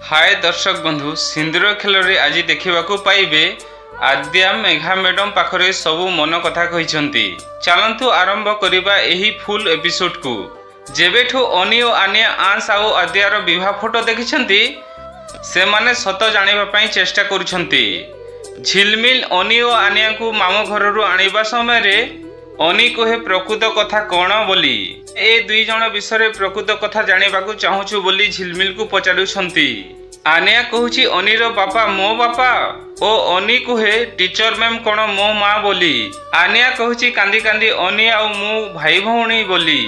ହାଏ ଦର୍ଶକ ବନ୍ଧୁ, ସିନ୍ଦୁର ଖେଳରେ ଆଜି ଦେଖିବାକୁ ପାଇବେ ଆଦ୍ୟା ମେଘା ମ୍ୟାଡମ୍ ପାଖରେ ସବୁ ମନ କଥା କହିଛନ୍ତି। ଚାଲନ୍ତୁ ଆରମ୍ଭ କରିବା ଏହି ଫୁଲ୍ ଏପିସୋଡକୁ। ଯେବେଠୁ ଅନି ଓ ଆନିଆ ଆନ୍ସ ଆଉ ଆଦ୍ୟାର ବିବାହ ଫଟୋ ଦେଖିଛନ୍ତି, ସେମାନେ ସତ ଜାଣିବା ପାଇଁ ଚେଷ୍ଟା କରୁଛନ୍ତି। ଝିଲମିଲ ଅନି ଓ ଆନିଆଙ୍କୁ ମାମୁଁ ଘରରୁ ଆଣିବା ସମୟରେ ଅନି କୁହେ ପ୍ରକୃତ କଥା କ'ଣ ବୋଲି। ଏ ଦୁଇ ଜଣ ବିଷୟରେ ପ୍ରକୃତ କଥା ଜାଣିବାକୁ ଚାହୁଁଛୁ ବୋଲି ଝିଲମିଲକୁ ପଚାରୁଛନ୍ତି। ଆନିଆ କହୁଛି ଅନିର ବାପା ମୋ ବାପା, ଓ ଅନି କୁହେ ଟିଚର ମ୍ୟାମ୍ କ'ଣ ମୋ ମା ବୋଲି। ଆନିଆ କହୁଛି କାନ୍ଦି କାନ୍ଦି ଅନି ଆଉ ମୁଁ ଭାଇ ଭଉଣୀ ବୋଲି।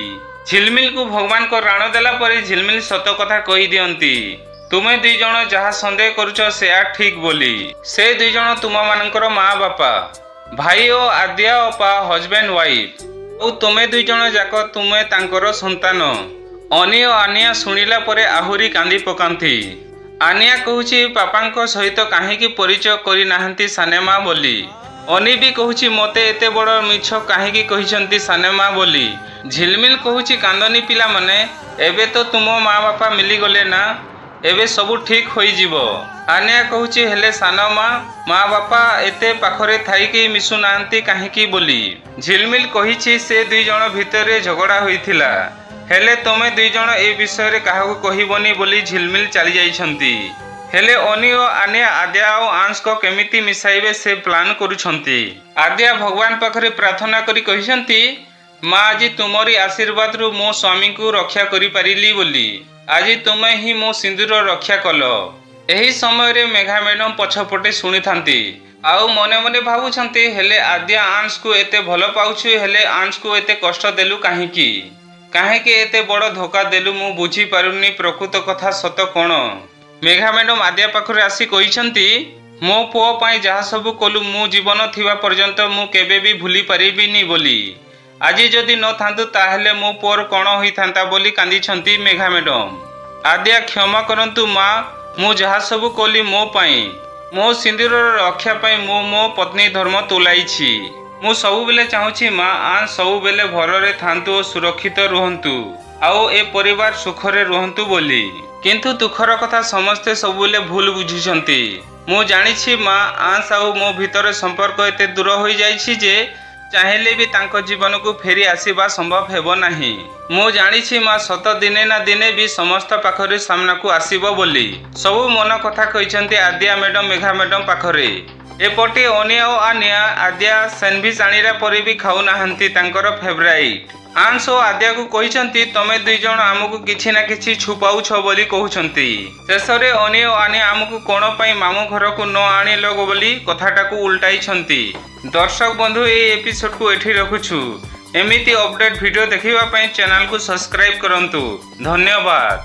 ଝିଲମିଲକୁ ଭଗବାନଙ୍କ ରାଣ ଦେଲା ପରେ ଝିଲମିଲ ସତ କଥା କହିଦିଅନ୍ତି, ତୁମେ ଦୁଇ ଜଣ ଯାହା ସନ୍ଦେହ କରୁଛ ସେୟା ଠିକ ବୋଲି। ସେ ଦୁଇ ଜଣ ତୁମମାନଙ୍କର ମା ବାପା, ଭାଇ ଓ ଆଦ୍ୟା ଅପା ହଜବେଣ୍ଡ ୱାଇଫ, ଆଉ ତୁମେ ଦୁଇ ଜଣ ଯାକ ତୁମେ ତାଙ୍କର ସନ୍ତାନ। ଅନି ଓ ଆନିଆ ଶୁଣିଲା ପରେ ଆହୁରି କାନ୍ଦି ପକାନ୍ତି। ଆନିଆ କହୁଛି ବାପାଙ୍କ ସହିତ କାହିଁକି ପରିଚୟ କରିନାହାନ୍ତି ସାନେମା ବୋଲି। ଅନି ବି କହୁଛି ମୋତେ ଏତେ ବଡ଼ ମିଛ କାହିଁକି କହିଛନ୍ତି ସାନେମା ବୋଲି। ଝିଲମିଲ କହୁଛି କାନ୍ଦନି ପିଲାମାନେ, ଏବେ ତ ତୁମ ମା ବାପା ମିଳିଗଲେ ନା, ଏବେ ସବୁ ଠିକ ହୋଇଯିବ। ଆନିଆ କହୁଛି ହେଲେ ସାନ ମା ମା ବାପା ଏତେ ପାଖରେ ଥାଇକି ମିଶୁନାହାନ୍ତି କାହିଁକି ବୋଲି। ଝିଲମିଲ କହିଛି ସେ ଦୁଇ ଜଣ ଭିତରେ ଝଗଡ଼ା ହୋଇଥିଲା, ହେଲେ ତୁମେ ଦୁଇ ଜଣ ଏ ବିଷୟରେ କାହାକୁ କହିବନି ବୋଲି ଝିଲମିଲ ଚାଲି ଯାଇଛନ୍ତି। ହେଲେ ଅନି ଓ ଆନିଆ ଆଦ୍ୟା ଆଉ ଆଂଶଙ୍କ କେମିତି ମିଶାଇବେ ସେ ପ୍ଲାନ୍ କରୁଛନ୍ତି। ଆଦ୍ୟା ଭଗବାନ ପାଖରେ ପ୍ରାର୍ଥନା କରି କହିଛନ୍ତି, ମା ଆଜି ତୁମରି ଆଶୀର୍ବାଦରୁ ମୋ ସ୍ୱାମୀଙ୍କୁ ରକ୍ଷା କରିପାରିଲି ବୋଲି। ଆଜି ତୁମେ ହିଁ ମୋ ସିନ୍ଦୁର ରକ୍ଷା କଲ। ଏହି ସମୟରେ ମେଘା ମ୍ୟାଡମ୍ ପଛପଟେ ଶୁଣିଥାନ୍ତି ଆଉ ମନେ ମନେ ଭାବୁଛନ୍ତି, ହେଲେ ଆଦ୍ୟା ଆଂଶକୁ ଏତେ ଭଲ ପାଉଛୁ, ହେଲେ ଆଂଶକୁ ଏତେ କଷ୍ଟ ଦେଲୁ କାହିଁକି? କାହିଁକି ଏତେ ବଡ଼ ଧୋକା ଦେଲୁ? ମୁଁ ବୁଝିପାରୁନି ପ୍ରକୃତ କଥା ସତ କ'ଣ? ମେଘା ମ୍ୟାଡମ୍ ଆଦ୍ୟା ପାଖରେ ଆସି କହିଛନ୍ତି, ମୋ ପୁଅ ପାଇଁ ଯାହା ସବୁ କଲୁ ମୁଁ ଜୀବନ ଥିବା ପର୍ଯ୍ୟନ୍ତ ମୁଁ କେବେ ବି ଭୁଲି ପାରିବିନି ବୋଲି। ଆଜି ଯଦି ନଥାନ୍ତୁ ତାହେଲେ ମୋ ପୁଅର କ'ଣ ହୋଇଥାନ୍ତା ବୋଲି କାନ୍ଦିଛନ୍ତି ମେଘା ମ୍ୟାଡମ୍। ଆଦ୍ୟା କ୍ଷମା କରନ୍ତୁ ମା, ମୁଁ ଯାହା ସବୁ କଲି ମୋ ପାଇଁ, ମୋ ସିନ୍ଦୁରର ରକ୍ଷା ପାଇଁ ମୁଁ ମୋ ପତ୍ନୀ ଧର୍ମ ତୁଲାଇଛି। ମୁଁ ସବୁବେଳେ ଚାହୁଁଛି ମା ଆନ୍ ସବୁବେଳେ ଭଲରେ ଥାନ୍ତୁ ଓ ସୁରକ୍ଷିତ ରୁହନ୍ତୁ, ଆଉ ଏ ପରିବାର ସୁଖରେ ରୁହନ୍ତୁ ବୋଲି। କିନ୍ତୁ ଦୁଃଖର କଥା ସମସ୍ତେ ସବୁବେଳେ ଭୁଲ ବୁଝୁଛନ୍ତି। ମୁଁ ଜାଣିଛି ମା ଆନ୍ସ ଆଉ ମୋ ଭିତରେ ସମ୍ପର୍କ ଏତେ ଦୂର ହୋଇଯାଇଛି ଯେ ଚାହିଁଲେ ବି ତାଙ୍କ ଜୀବନକୁ ଫେରି ଆସିବା ସମ୍ଭବ ହେବ ନାହିଁ। ମୁଁ ଜାଣିଛି ମା ସତ ଦିନେ ନା ଦିନେ ବି ସମସ୍ତ ପାଖରେ ସାମ୍ନାକୁ ଆସିବ ବୋଲି। ସବୁ ମନ କଥା କହିଛନ୍ତି ଆଦ୍ୟା ମ୍ୟାଡମ୍ ମେଘା ମ୍ୟାଡମ୍ ପାଖରେ। ଏପଟେ ଅନିଆ ଓ ଆନିଆ ଆଦ୍ୟା ସ୍ୟାଣ୍ଡୱିଚ୍ ଆଣିଲା ପରେ ବି ଖାଉନାହାନ୍ତି ତାଙ୍କର ଫେଭରାଇଟ୍। ଆଂଶ ଓ ଆଦ୍ୟାକୁ କହିଛନ୍ତି ତମେ ଦୁଇ ଜଣ ଆମକୁ କିଛି ନା କିଛି ଛୁପାଉଛ ବୋଲି କହୁଛନ୍ତି। ଶେଷରେ ଅନି ଓ ଆନିଆ ଆମକୁ କ'ଣ ପାଇଁ ମାମୁଁ ଘରକୁ ନ ଆଣିଲ ବୋଲି କଥାଟାକୁ ଉଲଟାଇଛନ୍ତି। ଦର୍ଶକ ବନ୍ଧୁ, ଏହି ଏପିସୋଡକୁ ଏଠି ରଖୁଛୁ। ଏମିତି ଅପଡେଟ୍ ଭିଡ଼ିଓ ଦେଖିବା ପାଇଁ ଚ୍ୟାନେଲକୁ ସବସ୍କ୍ରାଇବ୍ କରନ୍ତୁ। ଧନ୍ୟବାଦ।